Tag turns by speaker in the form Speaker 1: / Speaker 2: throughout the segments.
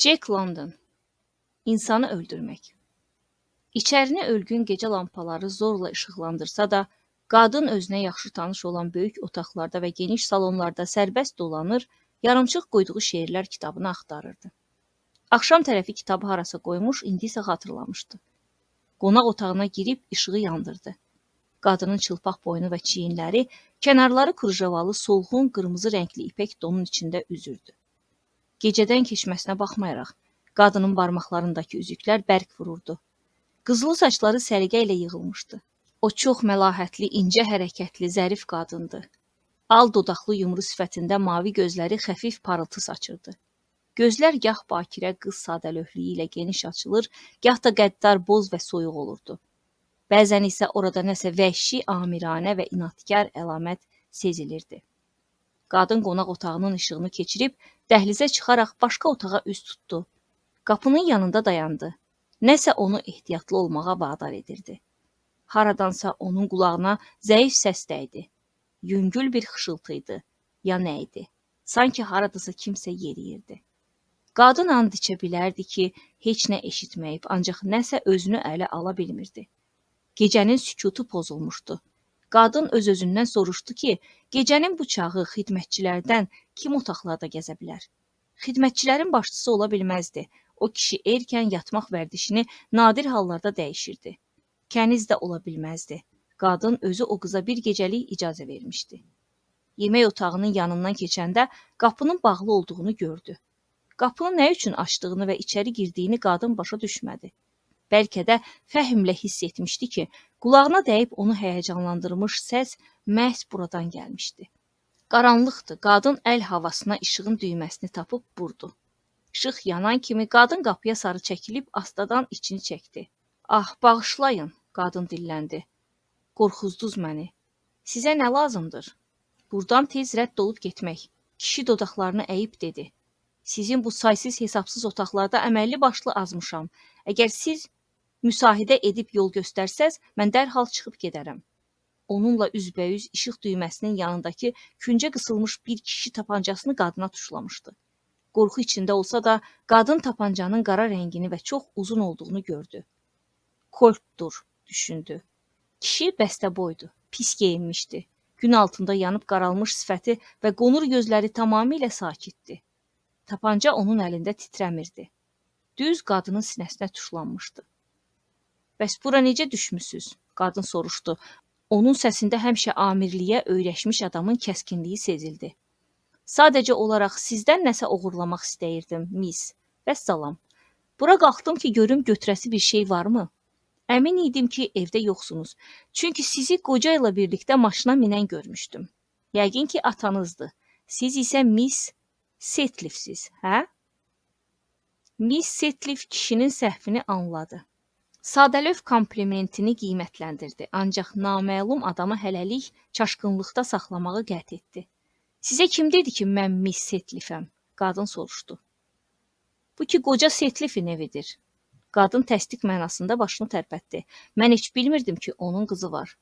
Speaker 1: Jack London. İnsanı öldürmək. İçərini ölgün gecə lampaları zorla işıqlandırsa da, qadın özünə yaxşı tanış olan böyük otaqlarda və geniş salonlarda sərbəst dolanır, yarımçıq qoyduğu şeirlər kitabını axtarırdı. Axşam tərəfi kitabı harasa qoymuş, indi isə xatırlamışdı. Qonaq otağına girib işığı yandırdı. Qadının çılpaq boynu və çiyinləri, kənarları krujavalı solğun qırmızı rəngli ipək donun içində üzürdü. Gecədən keçməsinə baxmayaraq, qadının barmaqlarındakı üzüklər bərk vururdu. Qızılı saçları səliqə ilə yığılmışdı. O çox məlahətli, incə hərəkətli, zərif qadındı. Al dodaqlı yumru sifətində mavi gözləri xəfif parıltı saçırdı. Gözlər gah bakirə qız sadəlövhlüyü ilə geniş açılır, gah da qəddar, boz və soyuq olurdu. Bəzən isə orada nəsə vəhşi, amiranə və inadkar əlamət sezilirdi. Qadın qonaq otağının işığını keçirib dəhlizə çıxaraq başqa otağa üz tutdu. Qapının yanında dayandı. Nəsə onu ehtiyatlı olmağa vadar edirdi. Haradansa onun qulağına zəif səs dəydi. Yüngül bir xışıltı idi, ya nə idi? Sanki haradasa kimsə yeriyirdi. Qadın and içə bilərdi ki, heç nə eşitməyib, ancaq nəsə özünü ələ ala bilmirdi. Gecənin sükutu pozulmuşdu. Qadın öz-özündən soruşdu ki, gecənin bu çağı xidmətçilərdən kim otaqlarda gəzə bilər? Xidmətçilərin başçısı ola bilməzdi. O kişi erkən yatmaq vərdişini nadir hallarda dəyişirdi. Kəniz də ola bilməzdi. Qadın özü o qıza bir gecəlik icazə vermişdi. Yemək otağının yanından keçəndə qapının bağlı olduğunu gördü. Qapını nə üçün açdığını və içəri girdiyini qadın başa düşmədi. Bəlkə də fəhmlə hiss etmişdi ki, qulağına dəyib onu həyəcanlandırmış səs məhz buradan gəlmişdi. Qaranlıqdı. Qadın əl havasına işığın düyməsini tapıb burdu. İşıq yanan kimi qadın qapıya sarı çəkilib astadan içini çəkdi. "Ah, bağışlayın," qadın dilləndi. "Qorxuzdunuz məni. Sizə nə lazımdır?" "Burdan tez rədd olub getmək." Kişi dodaqlarını əyib dedi. "Sizin bu saysız hesabsız otaqlarda əməlli başlı azmışam. Əgər siz müsahidə edib yol göstərsəz, mən dərhal çıxıb gedərəm." Onunla üzbəüz işıq düyməsinin yanındakı küncə qısılmış bir kişi tapancasını qadına tuşlamışdı. Qorxu içində olsa da, qadın tapancanın qara rəngini və çox uzun olduğunu gördü. Koltdur, düşündü. Kişi bəstəboydu, pis geyinmişdi. Gün altında yanıb qaralmış sifəti və qonur gözləri tamamilə sakitdi. Tapanca onun əlində titrəmirdi. Düz qadının sinəsinə tuşlanmışdı. "Bəs bura necə düşmüsüz?" Qadın soruşdu. Onun səsində həmişə amirliyə öyrəşmiş adamın kəskinliyi sezildi. "Sadəcə olaraq sizdən nəsə oğurlamaq istəyirdim, miss. Vəssalam. Bura qalxdım ki, görüm götürəsi bir şey varmı? Əmin idim ki, evdə yoxsunuz. Çünki sizi qoca ilə birlikdə maşına minən görmüşdüm. Yəqin ki, atanızdır. Siz isə Miss Setlifsiz, hə?" Miss Setlif kişinin səhvini anladı. Sadəlövh komplimentini qiymətləndirdi, ancaq naməlum adamı hələlik çaşqınlıqda saxlamağı qət etdi. "Sizə kim dedi ki, mən Miss Setlifəm?" Qadın soruşdu. "Bu ki, qoca Setlifin evidir." Qadın təsdiq mənasında başını tərpətdi. "Mən heç bilmirdim ki, onun qızı var."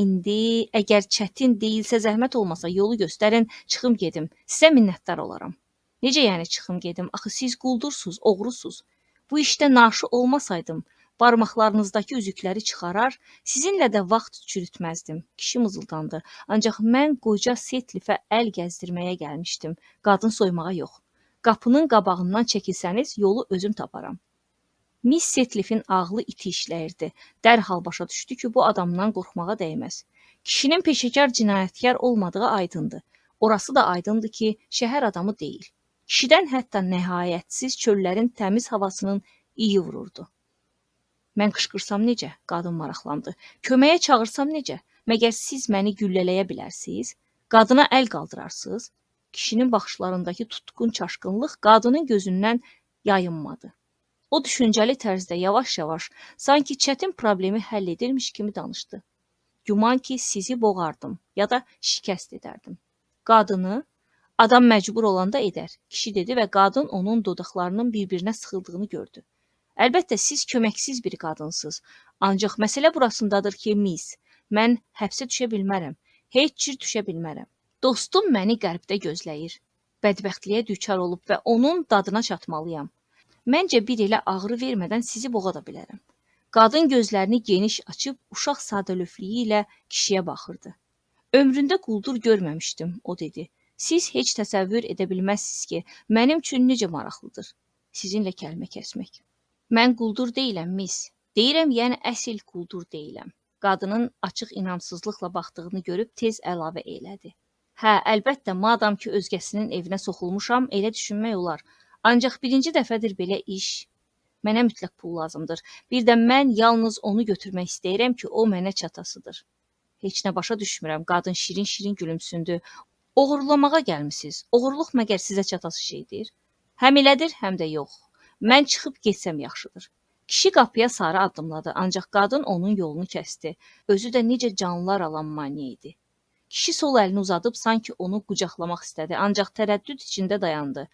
Speaker 1: İndi əgər çətin deyilsə, zəhmət olmasa yolu göstərin, çıxım gedim. Sizə minnətdar olaram." "Necə yəni çıxım gedim? Axı siz quldursuz, oğrusuz. Bu işdə naşı olmasaydım, barmaqlarınızdakı üzükləri çıxarar, sizinlə də vaxt çürütməzdim." Kişi mızıldandı. "Ancaq mən qoca Setlifə əl gəzdirməyə gəlmişdim, qadın soymağa yox. Qapının qabağından çəkilsəniz, yolu özüm taparam." Miss Setlifin ağlı iti işləyirdi. Dərhal başa düşdü ki, bu adamdan qorxmağa dəyməz. Kişinin peşəkar cinayətkar olmadığı aydındır. Orası da aydındır ki, şəhər adamı deyil. Kişidən hətta nəhayətsiz çöllərin təmiz havasının iyi vururdu. "Mən qışqırsam necə?" Qadın maraqlandı. "Köməyə çağırsam necə? Məgər siz məni güllələyə bilərsiz? Qadına əl qaldırarsınız?" Kişinin baxışlarındakı tutqun çaşqınlıq qadının gözündən yayınmadı. O düşüncəli tərzdə yavaş-yavaş, sanki çətin problemi həll edirmiş kimi danışdı. "Güman ki, sizi boğardım ya da şikəst edərdim." "Qadını? Adam məcbur olanda edər," kişi dedi və qadın onun dodaqlarının bir-birinə sıxıldığını gördü. "Əlbəttə, siz köməksiz bir qadınsınız. Ancaq məsələ burasındadır ki, miss, mən həbsə düşə bilmərəm. Heç cür düşə bilmərəm. Dostum məni qərbdə gözləyir. Bədbəxtliyə düçar olub və onun dadına çatmalıyam. Məncə bir elə ağrı vermədən sizi boğa da bilərəm. Qadın gözlərini geniş açıb uşaq sadəlövhlüyü ilə kişiyə baxırdı. Ömründə quldur görməmişdim, o dedi. Siz heç təsəvvür edə bilməzsiniz ki, mənim üçün necə maraqlıdır sizinlə kəlmə kəsmək. Mən quldur deyiləm, miss. Deyirəm, yəni əsl quldur deyiləm. Qadının açıq inamsızlıqla baxdığını görüb tez əlavə elədi. Hə, əlbəttə, madam ki özgəsinin evinə soxulmuşam, elə düşünmək olar. Ancaq birinci dəfədir belə iş. Mənə mütləq pul lazımdır. Bir də mən yalnız onu götürmək istəyirəm ki, o mənə çatasıdır. Heç nə başa düşmürəm. Qadın şirin-şirin gülümsündü. Oğurlamağa gəlmisiniz. Oğurluq məgər sizə çatası şeydir? Həm elədir, həm də yox. Mən çıxıb getsəm yaxşıdır. Kişi qapıya sarı addımladı, ancaq qadın onun yolunu kəsdi. Özü də necə canlar alan mane idi. Kişi sol əlini uzadıb sanki onu qucaqlamaq istədi, ancaq tərəddüd içində dayandı.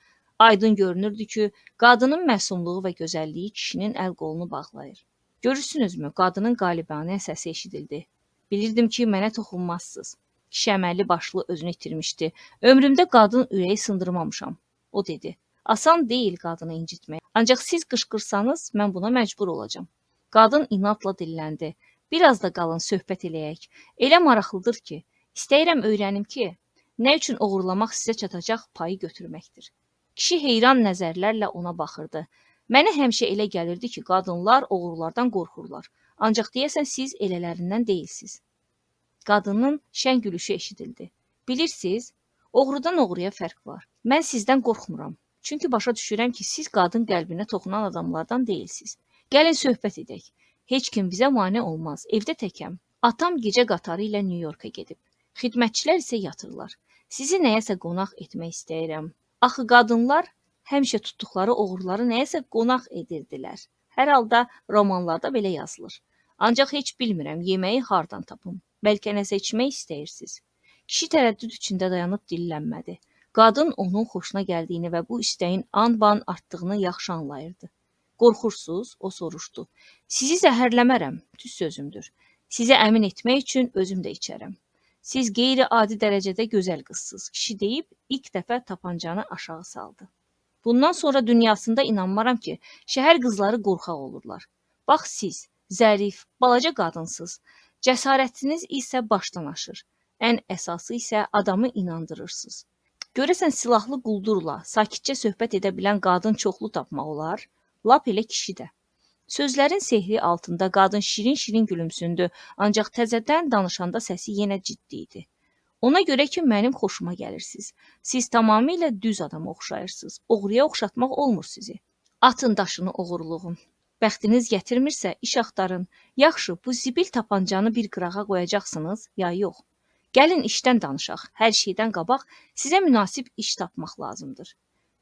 Speaker 1: Aydın görünürdü ki, qadının məsumluğu və gözəlliyi kişinin əl-qolunu bağlayır. Görürsünüzmü, qadının qalibanə səsi eşidildi. Bilirdim ki, mənə toxunmazsınız. Kişi əməlli başlı özünü itirmişdi. Ömrümdə qadın ürəyi sındırmamışam, o dedi. Asan deyil qadını incitmək. Ancaq siz qışqırsanız, mən buna məcbur olacam. Qadın inadla dilləndi. Biraz da qalın, söhbət eləyək. Elə maraqlıdır ki, istəyirəm öyrənim ki, nə üçün oğurlamaq sizə çatacaq payı götürməkdir. Kişi heyran nəzərlərlə ona baxırdı. Mənə həmişə elə gəlirdi ki, qadınlar oğrulardan qorxurlar. Ancaq deyəsən siz elələrindən deyilsiz. Qadının şən gülüşü eşidildi. Bilirsiz, oğrudan oğruya fərq var. Mən sizdən qorxmuram. Çünki başa düşürəm ki, siz qadın qəlbinə toxunan adamlardan deyilsiz. Gəlin söhbət edək. Heç kim bizə mane olmaz. Evdə təkəm. Atam gecə qatarı ilə New Yorka gedib. Xidmətçilər isə yatırlar. Sizi nəyəsə qonaq etmək istəyirəm. Axı qadınlar həmişə tutduqları oğruları nəyəsə qonaq edirdilər. Hər halda romanlarda belə yazılır. Ancaq heç bilmirəm yeməyi hardan tapım. Bəlkə nəsə içmək istəyirsiniz. Kişi tərəddüd içində dayanıb dillənmədi. Qadın onun xoşuna gəldiyini və bu istəyin anban artdığını yaxşı anlayırdı. Qorxursuz? O soruşdu. Sizi zəhərləmərəm, düz sözümdür. Sizə əmin etmək üçün özüm də içərəm. Siz qeyri-adi dərəcədə gözəl qızsınız, kişi deyib ilk dəfə tapancanı aşağı saldı. Bundan sonra dünyasında inanmaram ki, şəhər qızları qorxaq olurlar. Bax siz, zərif, balaca qadınsınız. Cəsarətiniz isə başdan aşır. Ən əsası isə adamı inandırırsınız. Görəsən silahlı quldurla sakitcə söhbət edə bilən qadın çoxlu tapmaq olar? Lap elə kişi də. Sözlərin sehri altında qadın şirin-şirin gülümsündü, ancaq təzədən danışanda səsi yenə ciddi idi. Ona görə ki, mənim xoşuma gəlirsiz. Siz tamamilə düz adama oxşayırsınız. Oğruya oxşatmaq olmur sizi. Atın daşını oğurluğun. Bəxtiniz gətirmirsə, iş axtarın. Yaxşı, bu zibil tapancanı bir qırağa qoyacaqsınız, ya yox? Gəlin işdən danışaq. Hər şeydən qabaq sizə münasib iş tapmaq lazımdır.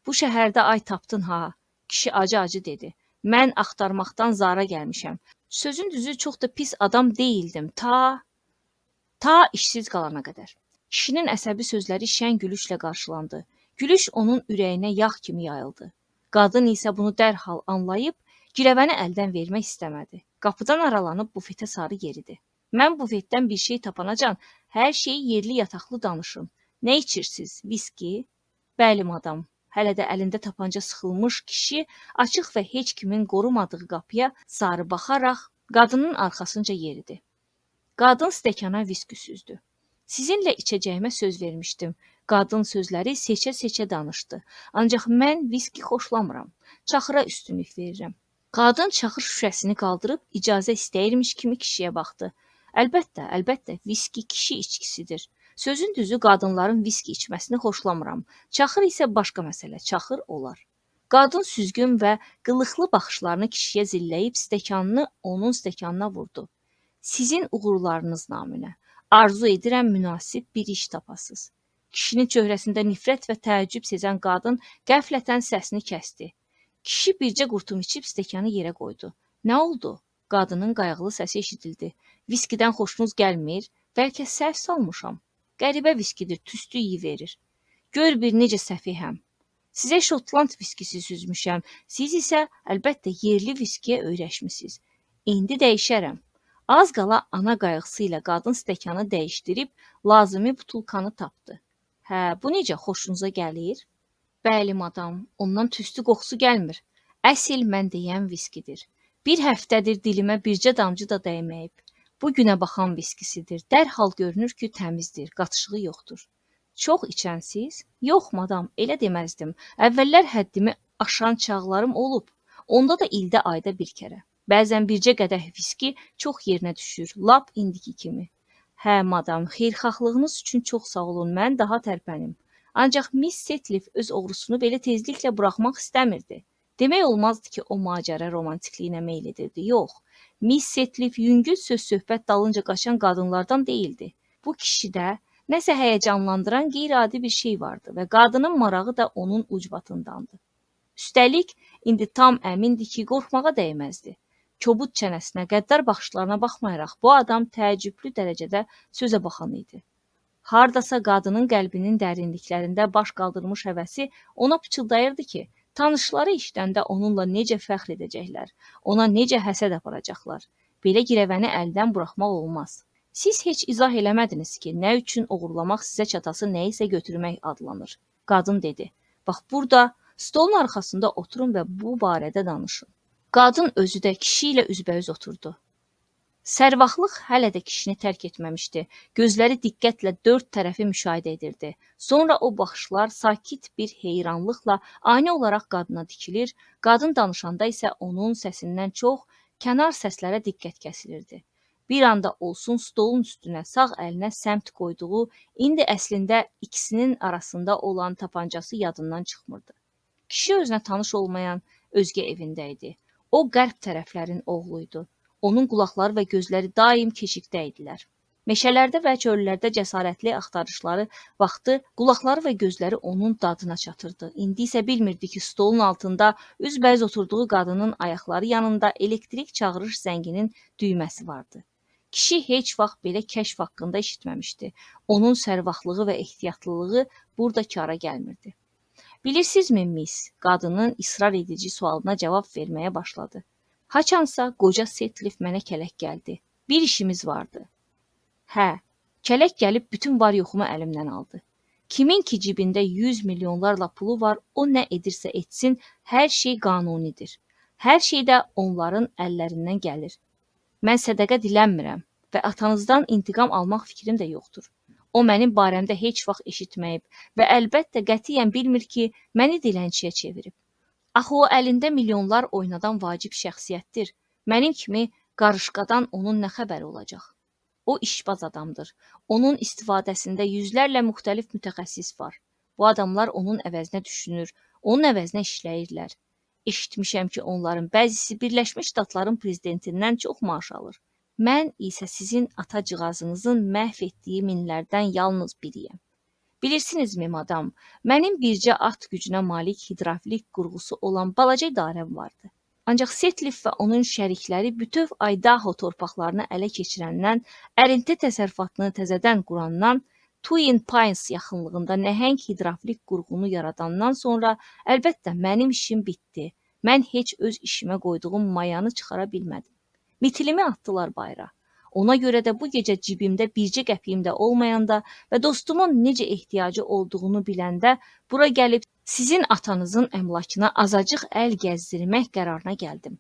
Speaker 1: Bu şəhərdə ay tapdın ha, kişi acı-acı dedi. Mən axtarmaqdan zara gəlmişəm. Sözün düzü çox da pis adam deyildim ta işsiz qalana qədər. Kişinin əsəbi sözləri şən gülüşlə qarşılandı. Gülüş onun ürəyinə yağ kimi yayıldı. Qadın isə bunu dərhal anlayıb girəvəni əldən vermək istəmədi. Qapıdan aralanıb bufetə sarı yeridi. Mən bufetdən bir şey tapanacan hər şeyi yerli yataqlı danışın. Nə içirsiz? Viski? Bəli, madam. Hələ də əlində tapanca sıxılmış kişi açıq və heç kimin qorumadığı qapıya sarı baxaraq qadının arxasınca yeridi. Qadın stəkana viski süzdü. Sizinlə içəcəyimə söz vermişdim. Qadın sözləri seçə-seçə danışdı. Ancaq mən viski xoşlamıram. Çaxıra üstünlük verirəm. Qadın çaxır şüşəsini qaldırıb icazə istəyirmiş kimi kişiyə baxdı. Əlbəttə, əlbəttə, viski kişi içkisidir. Sözün düzü qadınların viski içməsini xoşlamıram. Çaxır isə başqa məsələ, çaxır olar. Qadın süzgün və qılıqlı baxışlarını kişiyə zilləyib stəkanını onun stəkanına vurdu. Sizin uğurlarınız naminə. Arzu edirəm münasib bir iş tapasız. Kişinin çöhrəsində nifrət və təəccüb sezən qadın qəflətən səsini kəsdi. Kişi bircə qurtum içib stəkanı yerə qoydu. Nə oldu? Qadının qayğılı səsi eşidildi. Viskidən xoşunuz gəlmir? Bəlkə səhv salmışam. Qəribə viskidir, tüstü iyi verir. Gör bir necə səfihəm. Sizə Şotland viskisi süzmüşəm. Siz isə əlbəttə yerli viskiyə öyrəşmisiniz. İndi dəyişərəm. Az qala ana qayğısı ilə qadın stəkanı dəyişdirib lazımi butulkanı tapdı. Hə, bu necə xoşunuza gəlir? Bəli, madam, ondan tüstü qoxusu gəlmir. Əsl mən deyən viskidir. Bir həftədir dilimə bircə damcı da dəyməyib. Bu günə baxan viskisidir. Dərhal görünür ki, təmizdir, qatışığı yoxdur. Çox içənsiz? Yox, madam, elə deməzdim. Əvvəllər həddimi aşan çağlarım olub. Onda da ildə ayda bir kərə. Bəzən bircə qədəh viski çox yerinə düşür, lap indiki kimi. Hə, madam, xeyirxahlığınız üçün çox sağ olun, mən daha tərpənim. Ancaq Miss Setlif öz oğrusunu belə tezliklə buraxmaq istəmirdi. Demək olmazdı ki, o macəra romantikliyinə meyl edirdi. Yox, Miss Setlif yüngül söz-söhbət dalınca qaçan qadınlardan deyildi. Bu kişidə nəsə həyəcanlandıran qeyri-adi bir şey vardı və qadının marağı da onun ucbatındandı. Üstəlik, indi tam əmindi ki, qorxmağa dəyməzdi. Kobud çənəsinə, qəddar baxışlarına baxmayaraq bu adam təəccüblü dərəcədə sözə baxan idi. Hardasa qadının qəlbinin dərinliklərində baş qaldırmış həvəsi ona pıçıldayırdı ki, tanışları işləndə onunla necə fəxr edəcəklər, ona necə həsəd aparacaqlar. Belə girəvəni əldən buraxmaq olmaz. Siz heç izah eləmədiniz ki, nə üçün oğurlamaq sizə çatası nəyisə götürmək adlanır. Qadın dedi. Bax burada stolun arxasında oturun və bu barədə danışın. Qadın özü də kişi ilə üzbəüz oturdu. Sərvaxlıq hələ də kişini tərk etməmişdi. Gözləri diqqətlə dörd tərəfi müşahidə edirdi. Sonra o baxışlar sakit bir heyranlıqla ani olaraq qadına dikilir, qadın danışanda isə onun səsindən çox kənar səslərə diqqət kəsilirdi. Bir anda olsun stolun üstünə sağ əlinə səmt qoyduğu, indi əslində ikisinin arasında olan tapancası yadından çıxmırdı. Kişi özünə tanış olmayan özgə evində idi. O qərb tərəflərin oğluydu. Onun qulaqları və gözləri daim keşikdə idilər. Meşələrdə və çöllərdə cəsarətli axtarışları vaxtı qulaqları və gözləri onun dadına çatırdı. İndi isə bilmirdi ki, stolun altında üzbəüz oturduğu qadının ayaqları yanında elektrik çağırış zənginin düyməsi vardı. Kişi heç vaxt belə kəşf haqqında eşitməmişdi. Onun sərvaxtlığı və ehtiyatlılığı burada kara gəlmirdi. Bilirsinizmi, miss? Qadının israr edici sualına cavab verməyə başladı. Haçansa qoca Setlif mənə kələk gəldi. Bir işimiz vardı. Hə, kələk gəlib bütün var yoxumu əlimdən aldı. Kimin ki cibində 100 milyonlarla pulu var, o nə edirsə etsin, hər şey qanunidir. Hər şey də onların əllərindən gəlir. Mən sədəqə dilənmirəm və atanızdan intiqam almaq fikrim də yoxdur. O mənim barəmdə heç vaxt eşitməyib və əlbəttə qətiyyən bilmir ki, məni dilənçiyə çevirib. Axı o əlində milyonlar oynadan vacib şəxsiyyətdir. Mənim kimi qarışqadan onun nə xəbəri olacaq? O işbaz adamdır. Onun istifadəsində yüzlərlə müxtəlif mütəxəssis var. Bu adamlar onun əvəzinə düşünür, onun əvəzinə işləyirlər. Eşitmişəm ki, onların bəzisi Birləşmiş Ştatların prezidentindən çox maaş alır. Mən isə sizin atacığazınızın məhv etdiyi minlərdən yalnız biriyəm. Bilirsinizmi, madam, mənim bircə at gücünə malik hidravlik qurğusu olan balaca idarəm vardı. Ancaq Setlif və onun şərikləri bütöv Aydaho torpaqlarını ələ keçirəndən, ərinti təsərrüfatını təzədən qurandan, Twin Pines yaxınlığında nəhəng hidravlik qurğunu yaradandan sonra əlbəttə mənim işim bitdi. Mən heç öz işimə qoyduğum mayanı çıxara bilmədim. Mitilimi atdılar bayıra. Ona görə də bu gecə cibimdə bircə qəpiyim də olmayanda və dostumun necə ehtiyacı olduğunu biləndə bura gəlib sizin atanızın əmlakına azacıq əl gəzdirmək qərarına gəldim.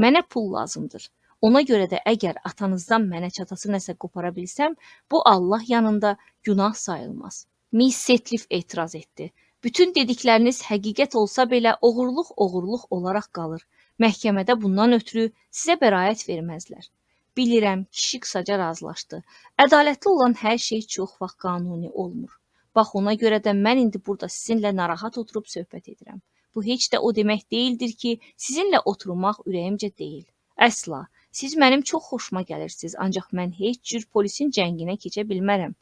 Speaker 1: Mənə pul lazımdır. Ona görə də əgər atanızdan mənə çatası nəsə qopara bilsəm, bu Allah yanında günah sayılmaz. Miss Setlif etiraz etdi. Bütün dedikləriniz həqiqət olsa belə oğurluq oğurluq olaraq qalır. Məhkəmədə bundan ötürü sizə bəraət verməzlər. Bilirəm, kişi qısaca razılaşdı. Ədalətli olan hər şey çox vaxt qanuni olmur. Bax ona görə də mən indi burada sizinlə narahat oturub söhbət edirəm. Bu heç də o demək deyildir ki, sizinlə oturmaq ürəyimcə deyil. Əsla, siz mənim çox xoşuma gəlirsiniz, ancaq mən heç cür polisin cənginə keçə bilmərəm.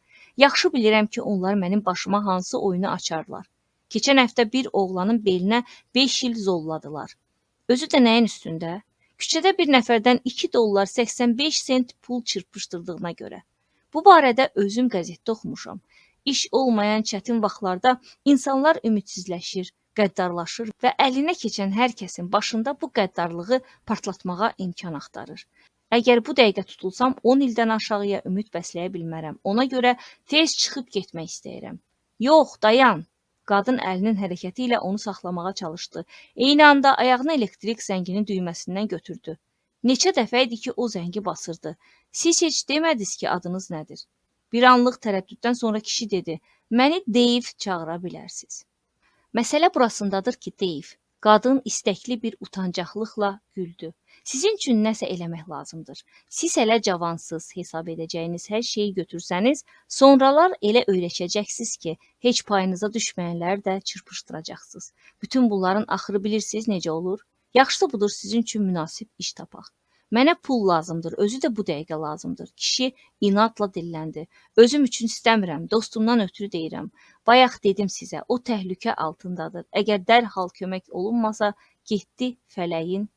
Speaker 1: Yaxşı bilirəm ki, onlar mənim başıma hansı oyunu açarlar. Keçən həftə bir oğlanın belinə 5 il zolladılar. Özü də nəyin üstündə? Küçədə bir nəfərdən $2.85 pul çırpışdırdığına görə. Bu barədə özüm qəzetdə oxumuşam. İş olmayan çətin vaxtlarda insanlar ümidsizləşir, qəddarlaşır və əlinə keçən hər kəsin başında bu qəddarlığı partlatmağa imkan axtarır. Əgər bu dəqiqə tutulsam 10 ildən aşağıya ümid bəsləyə bilmərəm. Ona görə tez çıxıb getmək istəyirəm. Yox, dayan! Qadın əlinin hərəkəti ilə onu saxlamağa çalışdı. Eyni anda ayağını elektrik zənginin düyməsindən götürdü. Neçə dəfə idi ki, o zəngi basırdı. Siz heç demədiniz ki, adınız nədir? Bir anlıq tərəddüddən sonra kişi dedi, məni Dave çağıra bilərsiniz. Məsələ burasındadır ki, Dave. Qadın istəkli bir utancaqlıqla güldü. Sizin üçün nəsə eləmək lazımdır. Siz hələ cavansız, hesab edəcəyiniz hər şeyi götürsəniz, sonralar elə öyrəşəcəksiniz ki, heç payınıza düşməyənləri də çırpışdıracaqsınız. Bütün bunların axırı bilirsiniz necə olur? Yaxşısı budur, sizin üçün münasib iş tapaq. Mənə pul lazımdır, özü də bu dəqiqə lazımdır. Kişi inadla dilləndi. Özüm üçün istəmirəm, dostumdan ötrü deyirəm. Bayaq dedim sizə, o təhlükə altındadır. Əgər dərhal kömək olunmasa, getdi fələyin.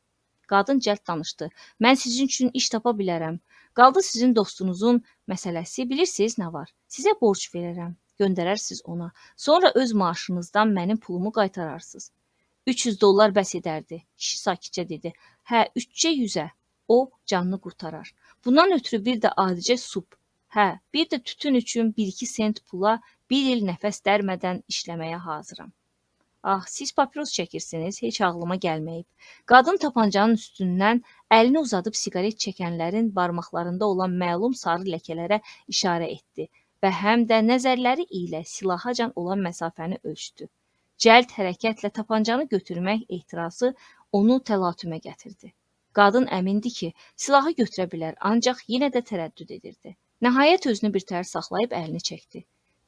Speaker 1: Qadın cəld danışdı. Mən sizin üçün iş tapa bilərəm. Qaldı sizin dostunuzun məsələsi, bilirsiniz nə var? Sizə borc verərəm, göndərərsiniz ona. Sonra öz maaşınızdan mənim pulumu qaytararsınız. $300 bəs edərdi, kişi sakitcə dedi. Hə, 3-cə 100-ə. O, canını qurtarar. Bundan ötrü bir də adicə sup, hə, bir də tütün üçün 1-2 sent pula bir il nəfəs dərmədən işləməyə hazıram. Ah, siz papiros çəkirsiniz, heç ağlıma gəlməyib. Qadın tapancanın üstündən əlini uzadıb siqaret çəkənlərin barmaqlarında olan məlum sarı ləkələrə işarə etdi və həm də nəzərləri ilə silahacan olan məsafəni ölçdü. Cəld hərəkətlə tapancanı götürmək ehtirası onu təlatümə gətirdi. Qadın əmindi ki, silahı götürə bilər, ancaq yenə də tərəddüd edirdi. Nəhayət özünü bir təhər saxlayıb əlini çəkdi.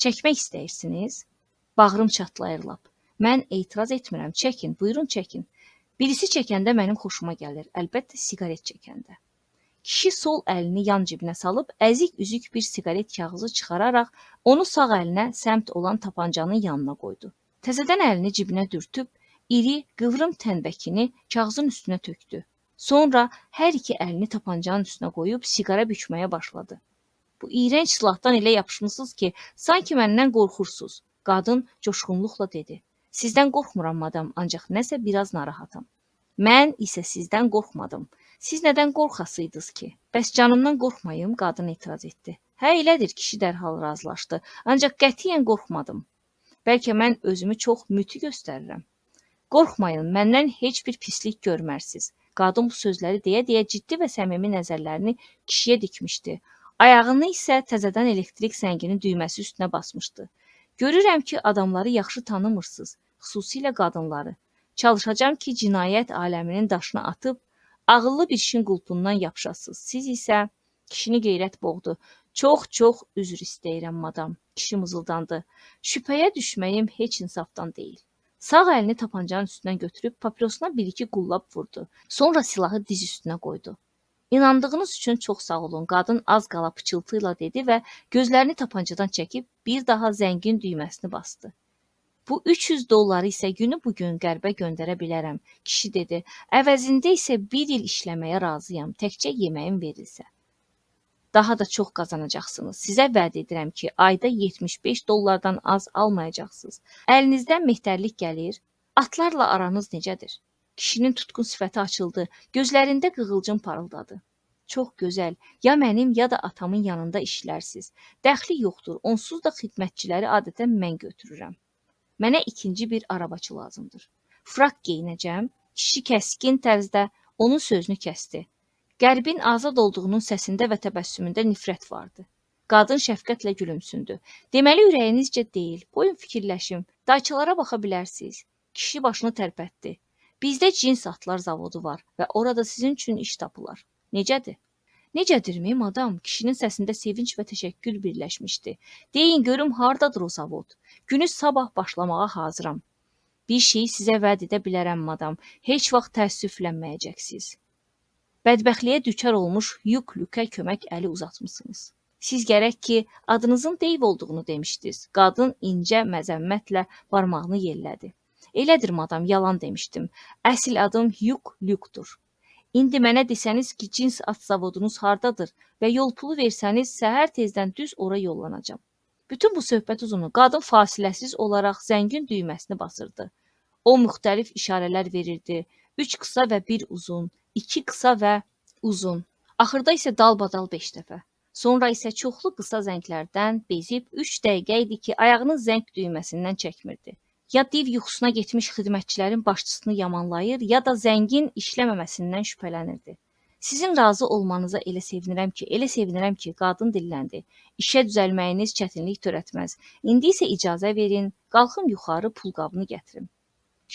Speaker 1: Çəkmək istəyirsiniz? Bağrım çatlayır lap. Mən etiraz etmirəm. Çəkin, buyurun çəkin. Birisi çəkəndə mənim xoşuma gəlir. Əlbəttə siqaret çəkəndə. Kişi sol əlini yan cibinə salıb əzik-üzük bir siqaret kağızı çıxararaq onu sağ əlinə səmt olan tapancanın yanına qoydu. Təzədən əlini cibinə dürtüb iri, qıvrım tənbəkini kağızın üstünə tökdü. Sonra hər iki əlini tapancanın üstünə qoyub siqara bükməyə başladı. Bu iyrənc silahdan elə yapışmısınız ki, sanki məndən qorxursunuz, qadın coşğunluqla dedi. Sizdən qorxmuram, madam, ancaq nəsə biraz narahatam. Mən isə sizdən qorxmadım. Siz nədən qorxasıydınız ki? Bəs canımdan qorxmayım, qadın etiraz etdi. Hə, elədir, kişi dərhal razılaşdı. Ancaq qətiyyən qorxmadım. Bəlkə mən özümü çox müti göstərirəm. Qorxmayın, məndən heç bir pislik görmərsiz. Qadın bu sözləri deyə-deyə ciddi və səmimi nəzərlərini kişiyə dikmişdi. Ayağını isə təzədən elektrik zənginin düyməsi üstünə basmışdı. Görürəm ki, adamları yaxşı tanımırsınız, xüsusilə qadınları. Çalışacağam ki, cinayət aləminin daşını atıb, ağıllı bir işin qulpundan yapışasınız. Siz isə kişini qeyrət boğdu. Çox-çox üzr istəyirəm, madam, kişi mızıldandı. Şübhəyə düşməyim heç insafdan deyil. Sağ əlini tapancanın üstündən götürüb papirosuna bir-iki qullab vurdu. Sonra silahı diz üstünə qoydu. İnandığınız üçün çox sağ olun, qadın az qala pıçıltı ilə dedi və gözlərini tapancadan çəkib bir daha zəngin düyməsini bastı. Bu $300 isə günü bugün qərbə göndərə bilərəm, kişi dedi. Əvəzində isə bir il işləməyə razıyam, təkcə yeməyim verilsə. Daha da çox qazanacaqsınız. Sizə vəd edirəm ki, ayda $75 az almayacaqsınız. Əlinizdən mehtərlik gəlir. Atlarla aranız necədir? Kişinin tutqun sifəti açıldı. Gözlərində qığılcım parıldadı. Çox gözəl. Ya mənim, ya da atamın yanında işlərsiz. Dəxli yoxdur. Onsuz da xidmətçiləri adətən mən götürürəm. Mənə ikinci bir arabaçı lazımdır. Frak geyinəcəm. Kişi kəskin tərzdə onun sözünü kəsdi. Qərbin azad olduğunun səsində və təbəssümündə nifrət vardı. Qadın şəfqətlə gülümsündü. Deməli ürəyinizcə deyil. Qoyun fikirləşim. Dayçalara baxa bilərsiniz. Kişi başını tərpətdi. Bizdə cins atlar zavodu var və orada sizin üçün iş tapılar. Necədir? Necədirmi, madam? Kişinin səsində sevinç və təşəkkür birləşmişdi. Deyin görüm hardadır o zavod? Günü sabah başlamağa hazıram. Bir şeyi sizə vəd edə bilərəm, madam. Heç vaxt təəssüflənməyəcəksiniz. Bədbəxtliyə düçar olmuş Hugh Lükə kömək əli uzatmısınız. Siz gərək ki, adınızın Dave olduğunu demişdiniz. Qadın incə məzəmmətlə barmağını yellədi. Elədir, madam, yalan demişdim. Əsl adım Hugh Lükdür. İndi mənə desəniz ki, cins at zavodunuz hardadır və yol pulu versəniz, səhər tezdən düz ora yollanacam. Bütün bu söhbət uzunu qadın fasiləsiz olaraq zəngin düyməsini basırdı. O müxtəlif işarələr verirdi. 3 qısa və 1 uzun, 2 qısa və uzun. Axırda isə dalbadal 5 dəfə. Sonra isə çoxlu qısa zənglərdən bezib 3 dəqiqə idi ki, ayağını zəng düyməsindən çəkmirdi. Ya div yuxusuna getmiş xidmətçilərin başçısını yamanlayır, ya da zəngin işləməməsindən şübhələnirdi. Sizin razı olmanıza elə sevinirəm ki, elə sevinirəm ki, qadın dilləndi. İşə düzəlməyiniz çətinlik törətməz. İndi isə icazə verin, qalxım yuxarı pulqabını gətirim.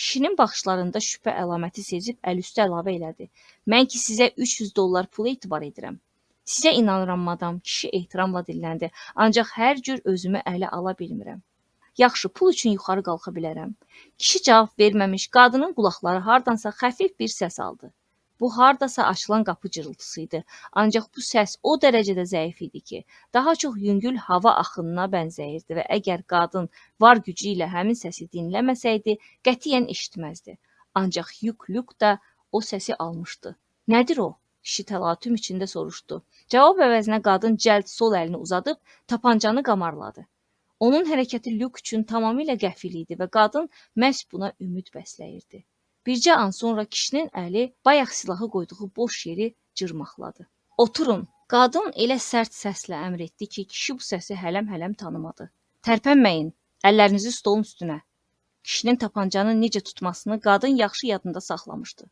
Speaker 1: Kişinin baxışlarında şübhə əlaməti sezib əlüstü əlavə elədi. Mən ki sizə $300 pul etibar edirəm. Sizə inanıram madam, kişi ehtiramla dilləndi. Ancaq hər cür özümü ələ ala bilmirəm. Yaxşı, pul üçün yuxarı qalxa bilərəm. Kişi cavab verməmiş, qadının qulaqları hardansa xəfif bir səs aldı. Bu hardasa açılan qapı cırıltısı idi. Ancaq bu səs o dərəcədə zəif idi ki, daha çox yüngül hava axınına bənzəyirdi və əgər qadın var gücü ilə həmin səsi dinləməsəydi, qətiyyən eşitməzdi. Ancaq Hugh Lük də o səsi almışdı. Nədir o? Kişi təlatüm içində soruşdu. Cavab əvəzinə qadın cəld sol əlini uzadıb tapancanı qamarladı. Onun hərəkəti Lük üçün tamamilə qəfil idi və qadın məhz buna ümid bəsləyirdi. Bircə an sonra kişinin əli bayaq silahı qoyduğu boş yeri cırmaqladı. Oturun! Qadın elə sərt səslə əmr etdi ki, kişi bu səsi hələm-hələm tanımadı. Tərpənməyin! Əllərinizi stolun üstünə! Kişinin tapancanı necə tutmasını qadın yaxşı yadında saxlamışdı.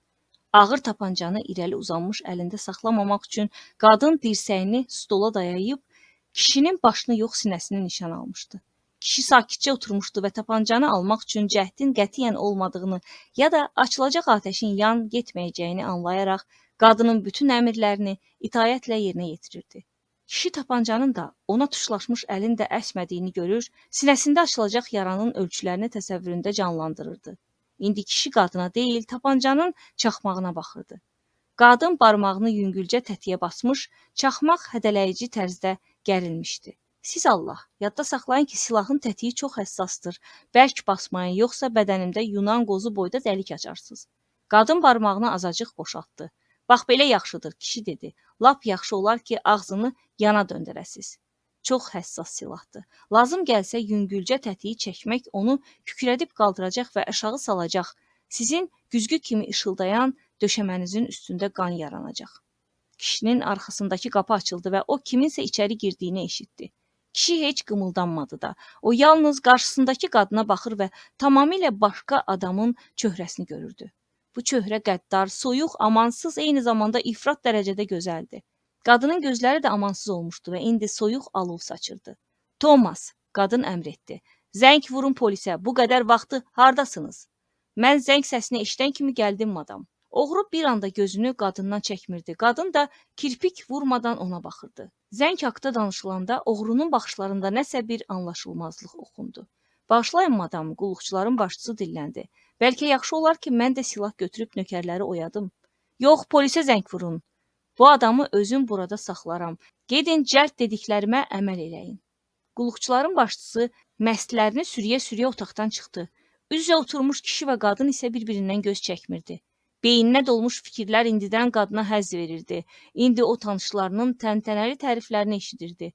Speaker 1: Ağır tapancanı irəli uzanmış əlində saxlamamaq üçün qadın dirsəyini stola dayayıb kişinin başını yox sinəsini nişan almışdı. Kişi sakitcə oturmuşdu və tapancanı almaq üçün cəhdin qətiyyən olmadığını ya da açılacaq atəşin yan getməyəcəyini anlayaraq qadının bütün əmrlərini itaətlə yerinə yetirirdi. Kişi tapancanın da ona tuşlaşmış əlin də əsmədiyini görür, sinəsində açılacaq yaranın ölçülərini təsəvvüründə canlandırırdı. İndi kişi qadına deyil, tapancanın çaxmağına baxırdı. Qadın barmağını yüngülcə tətiyə basmış, çaxmaq hədələyici tərzdə gərilmişdi. Siz Allah, yadda saxlayın ki, silahın tətiyi çox həssasdır. Bərk basmayın, yoxsa bədənimdə Yunan qozu boyda dəlik açarsınız. Qadın barmağını azacıq boşaltdı. Bax, belə yaxşıdır, kişi dedi. Lap yaxşı olar ki, ağzını yana döndərəsiz. Çox həssas silahdır. Lazım gəlsə yüngülcə tətiyi çəkmək onu kükrədib qaldıracaq və aşağı salacaq. Sizin güzgü kimi işıldayan döşəmənizin üstündə qan yaranacaq. Kişinin arxasındakı qapı açıldı və o kiminsə içəri girdiyini eşitdi. Kişi heç qımıldanmadı da. O yalnız qarşısındakı qadına baxır və tamamilə başqa adamın çöhrəsini görürdü. Bu çöhrə qəddar, soyuq, amansız, eyni zamanda ifrat dərəcədə gözəldi. Qadının gözləri də amansız olmuşdu və indi soyuq alov saçırdı. Thomas, qadın əmr etdi. Zəng vurun polisə, bu qədər vaxtı hardasınız? Mən zəng səsini eşidən kimi gəldim, madam. Oğru bir anda gözünü qadından çəkmirdi. Qadın da kirpik vurmadan ona baxırdı. Zəng haqda danışılanda oğrunun baxışlarında nəsə bir anlaşılmazlıq oxundu. Bağışlayın, madam, qulluqçuların başçısı dilləndi. Bəlkə yaxşı olar ki, mən də silah götürüb nökərləri oyadım. Yox, polisə zəng vurun. Bu adamı özüm burada saxlaram. Gedin, cəld dediklərimə əməl eləyin. Qulluqçuların başçısı məstlərini sürüyə-sürüyə otaqdan çıxdı. Üz-üzə oturmuş kişi və qadın isə bir-birindən göz çəkmirdi. Beyninə dolmuş fikirlər indidən qadına həzz verirdi. İndi o tanışlarının təntənəli təriflərini eşidirdi.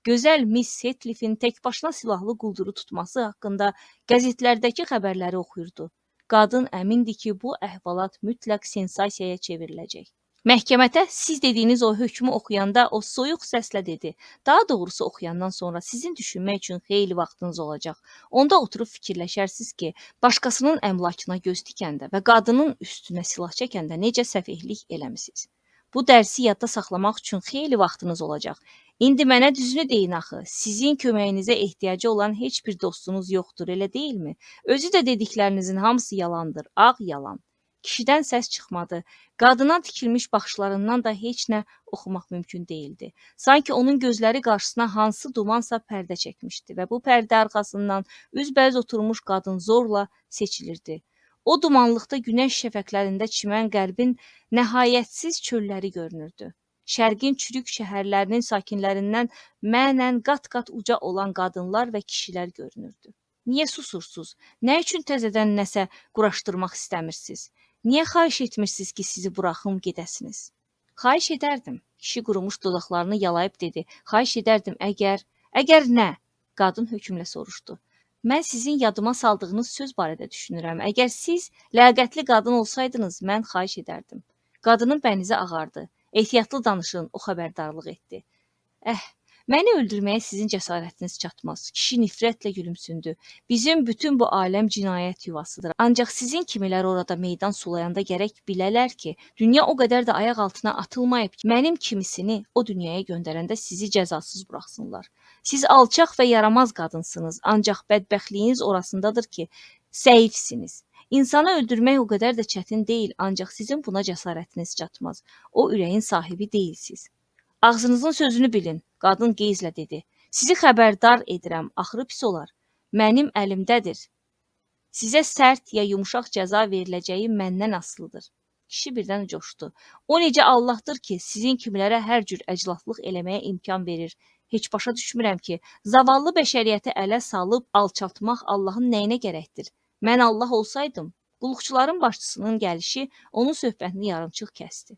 Speaker 1: Gözəl Miss Hetlifin tək başına silahlı qulduru tutması haqqında qəzetlərdəki xəbərləri oxuyurdu. Qadın əmindi ki, bu əhvalat mütləq sensasiyaya çevriləcək. Məhkəmədə siz dediyiniz o hökmü oxuyanda o soyuq səslə dedi. Daha doğrusu oxuyandan sonra sizin düşünmək üçün xeyli vaxtınız olacaq. Onda oturub fikirləşərsiniz ki, başqasının əmlakına göz dikəndə və qadının üstünə silah çəkəndə necə səfehlik eləmisiniz. Bu dərsi yadda saxlamaq üçün xeyli vaxtınız olacaq. İndi mənə düzünü deyin axı, sizin köməyinizə ehtiyacı olan heç bir dostunuz yoxdur, elə deyilmi? Özü də dediklərinizin hamısı yalandır, ağ yalan. Kişidən səs çıxmadı. Qadına tikilmiş baxışlarından da heç nə oxumaq mümkün deyildi. Sanki onun gözləri qarşısına hansı dumansa pərdə çəkmişdi və bu pərdə arxasından üzbəüz oturmuş qadın zorla seçilirdi. O dumanlıqda günəş şəfəqlərində çimən qərbin nəhayətsiz çölləri görünürdü. Şərqin çürük şəhərlərinin sakinlərindən mənən qat-qat uca olan qadınlar və kişilər görünürdü. Niyə susursuz? Nə üçün təzədən nəsə quraşdırmaq istəmirsiniz? Niyə xahiş etmirsiniz ki, sizi buraxım gedəsiniz? Xahiş edərdim. Kişi qurumuş dodaqlarını yalayıb dedi. Xahiş edərdim əgər... Əgər nə? Qadın hökmlə soruşdu. Mən sizin yadıma saldığınız söz barədə düşünürəm. Əgər siz ləyaqətli qadın olsaydınız, mən xahiş edərdim. Qadının bənizi ağardı. Ehtiyatlı danışın, o xəbərdarlıq etdi. Məni öldürməyə sizin cəsarətiniz çatmaz. Kişi nifrətlə gülümsündü. Bizim bütün bu aləm cinayət yuvasıdır. Ancaq sizin kimilər orada meydan sulayanda gərək bilələr ki, dünya o qədər də ayaq altına atılmayıb ki, mənim kimisini o dünyaya göndərəndə sizi cəzasız buraxsınlar. Siz alçaq və yaramaz qadınsınız, ancaq bədbəxtliyiniz orasındadır ki, zəifsiniz. İnsanı öldürmək o qədər də çətin deyil, ancaq sizin buna cəsarətiniz çatmaz. O ürəyin sahibi deyilsiz. Ağzınızın sözünü bilin, qadın qeyzlə dedi. Sizi xəbərdar edirəm, axırı pis olar. Mənim əlimdədir. Sizə sərt ya yumşaq cəza veriləcəyi məndən asılıdır. Kişi birdən coşdu. O necə Allahdır ki, sizin kimilərə hər cür əclaflıq eləməyə imkan verir. Heç başa düşmürəm ki, zavallı bəşəriyyəti ələ salıb alçaltmaq Allahın nəyinə gərəkdir? Mən Allah olsaydım, qulluqçuların başçısının gəlişi onun söhbətini yarımçıq kəsdi.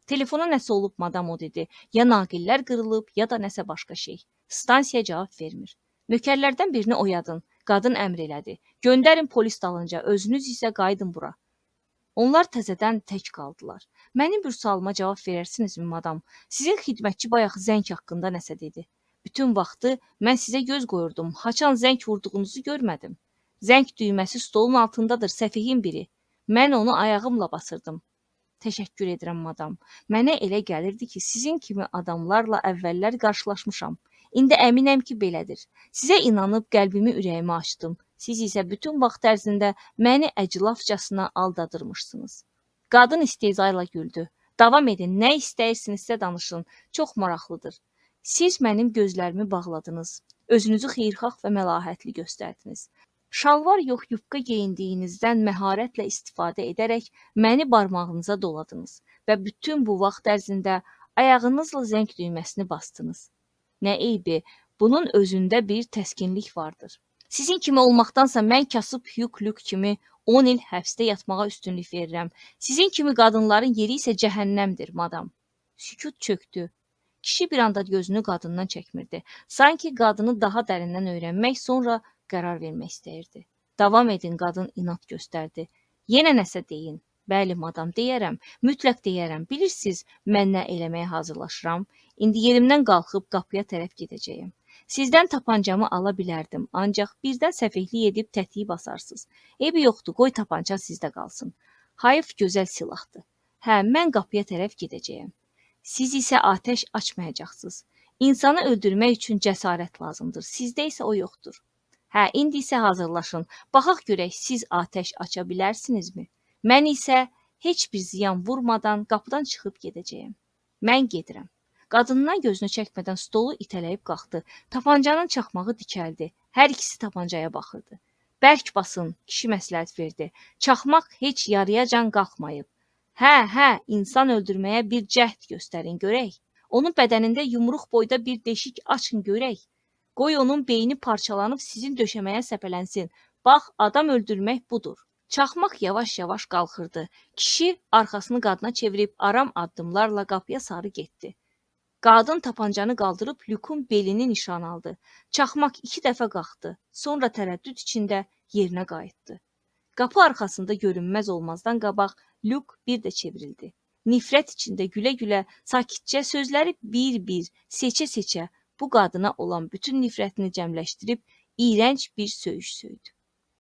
Speaker 1: Telefona nəsə olub, madam, o dedi. Ya naqillər qırılıb, ya da nəsə başqa şey. Stansiya cavab vermir. Nökərlərdən birini oyadın. Qadın əmr elədi. Göndərin polis dalınca, özünüz isə qayıdın bura. Onlar təzədən tək qaldılar. Mənim bir sualıma cavab verərsinizmi, madam? Sizin xidmətçi bayaq zəng haqqında nəsə dedi. Bütün vaxtı mən sizə göz qoyurdum. Haçan zəng vurduğunuzu görmədim. Zəng düyməsi stolun altındadır, səfihin biri. Mən onu ayağımla basırdım. Təşəkkür edirəm, madam. Mənə elə gəlirdi ki, sizin kimi adamlarla əvvəllər qarşılaşmışam. İndi əminəm ki, belədir. Sizə inanıb qəlbimi, ürəyimi açdım. Siz isə bütün vaxt ərzində məni əclafcasına aldadırmışsınız. Qadın istehza ilə güldü. Davam edin, nə istəyirsinizsə danışın. Çox maraqlıdır. Siz mənim gözlərimi bağladınız. Özünüzü xeyirxah və məlahətli göstərdiniz. Şalvar yox, yubka geyindiyinizdən məharətlə istifadə edərək məni barmağınıza doladınız və bütün bu vaxt ərzində ayağınızla zəng düyməsini bastınız. Nə eybi, bunun özündə bir təskinlik vardır. Sizin kimi olmaqdansa mən kasıb Hugh Lük kimi 10 il həbsdə yatmağa üstünlük verirəm. Sizin kimi qadınların yeri isə cəhənnəmdir, madam. Sükut çökdü. Kişi bir anda gözünü qadından çəkmirdi. Sanki qadını daha dərindən öyrənmək, sonra qərar vermək istəyirdi. Davam edin, qadın inad göstərdi. Yenə nəsə deyin. Bəli, madam, deyərəm. Mütləq deyərəm. Bilirsiniz, mən nə eləməyə hazırlaşıram? İndi yerimdən qalxıb qapıya tərəf gedəcəyəm. Sizdən tapancamı ala bilərdim, ancaq birdən səfehlik edib tətiyi basarsınız. Eybi yoxdur, qoy tapanca sizdə qalsın. Hayıf gözəl silahdır. Hə, mən qapıya tərəf gedəcəyəm. Siz isə atəş açmayacaqsınız. İnsanı öldürmək üçün cəsarət lazımdır. Sizdə isə o yoxdur. Hə, indi isə hazırlaşın. Baxaq görək siz atəş aça bilərsinizmi? Mən isə heç bir ziyan vurmadan qapıdan çıxıb gedəcəyəm. Mən gedirəm. Qadından gözünü çəkmədən stolu itələyib qalxdı. Tapancanın çaxmağı dikəldi. Hər ikisi tapancaya baxırdı. Bərk basın, kişi məsləhət verdi. Çaxmaq heç yarıyacan qalxmayıb. Hə, hə, insan öldürməyə bir cəhd göstərin görək. Onun bədənində yumruq boyda bir deşik açın görək. Qoy onun beyni parçalanıb sizin döşəməyə səpələnsin. Bax, adam öldürmək budur. Çaxmaq yavaş-yavaş qalxırdı. Kişi arxasını qadına çevirib aram addımlarla qapıya sarı getdi. Qadın tapancanı qaldırıb Lükün belini nişan aldı. Çaxmaq 2 dəfə qalxdı. Sonra tərəddüd içində yerinə qayıtdı. Qapı arxasında görünməz olmazdan qabaq Lük bir də çevrildi. Nifrət içində gülə-gülə, sakitcə sözləri bir-bir, seçə-seçə bu qadına olan bütün nifrətini cəmləşdirib iyrənc bir söyüş söydü.